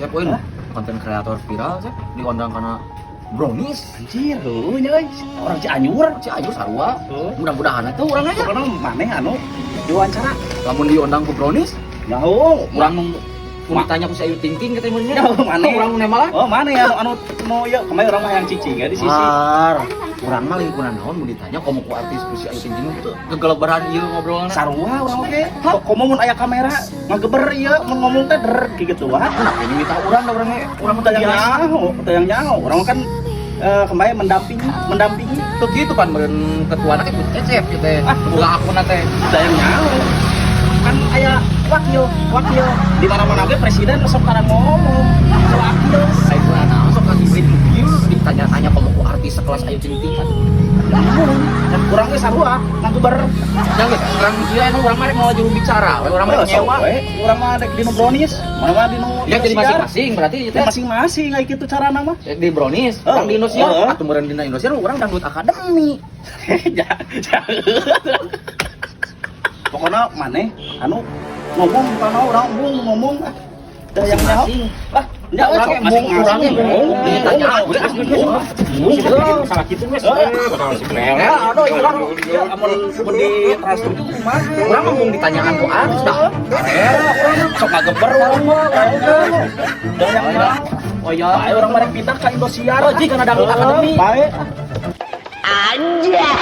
Saya poin konten kreator viral, saya diundang karena Brownis. Anjir, heueuh nya euy. Orang Cianjur. Cianjur sarua. Heuh. Mudah-mudahan itu urang aja. Pokoknya maneh anu diwawancara. Lamun diundang ku Brownies, Nyaho, urang mun ditanya ku si Ayu Ting Ting kita mun nya. Nyaho, maneh. Urang nu malah. Oh, maneh anu anu mau ya kemarin urang mah yang cicing ya di sisi. Har, urang mah lingkungan naon mun ditanya komo ku artis ku si Ayu Ting Ting itu gegelebaran ieu ngobrolna. Sarua urang oge. Komo mun aya kamera ngageber ieu mun ngomong teh der kitu wah. Kenapa ini minta urang da urang ge urang mah Teu biasa. nyaho, teu nyaho. Urang kan kemarin mendampingi, mendampingi. Tuh gitu pan meureun ketua anak ikut cecep gitu teh. Ah. Boga akun teh. Teu nyaho. Kan aya wakil, wakil di mana-mana ge presiden sok karang ngomong. Wakil. Saya kurang naon sok lagi beri kieu ditanya-tanya komo ku artis sekelas Ayu Ting Ting kan. Dan kurang ge sarua ngageber. Jangan geus urang kieu anu urang mah rek mau juru bicara, we urang mah rek nyewa. We, urang mah dek dinu Brownies, mana mah dinu Ya jadi Indosiar. masing-masing berarti itu Ya, masing-masing kayak gitu carana mah. Di Brownies, Oh, urang di Indosiar, oh. atuh meureun dina Indosiar urang Dangdut Akademi. Ya, ya. Pokoknya maneh anu ngomong kana urang embung ngomong ah. Da yang nyaho. Masing-masing. Ah, nya Urang ge embung, urang ge embung. Ditanya Salah gitu geus. Ya, aduh, urang Ya, amun mun di Trans 7 kumaha? Urang mah embung ditanyaan ku artis dah. Sok ngageber urang mah. Da yang nyaho. Oh iya. Bae urang mah rek pindah ka Indosiar. Oh, ji kana Dangdut Akademi. Bae. Anjay.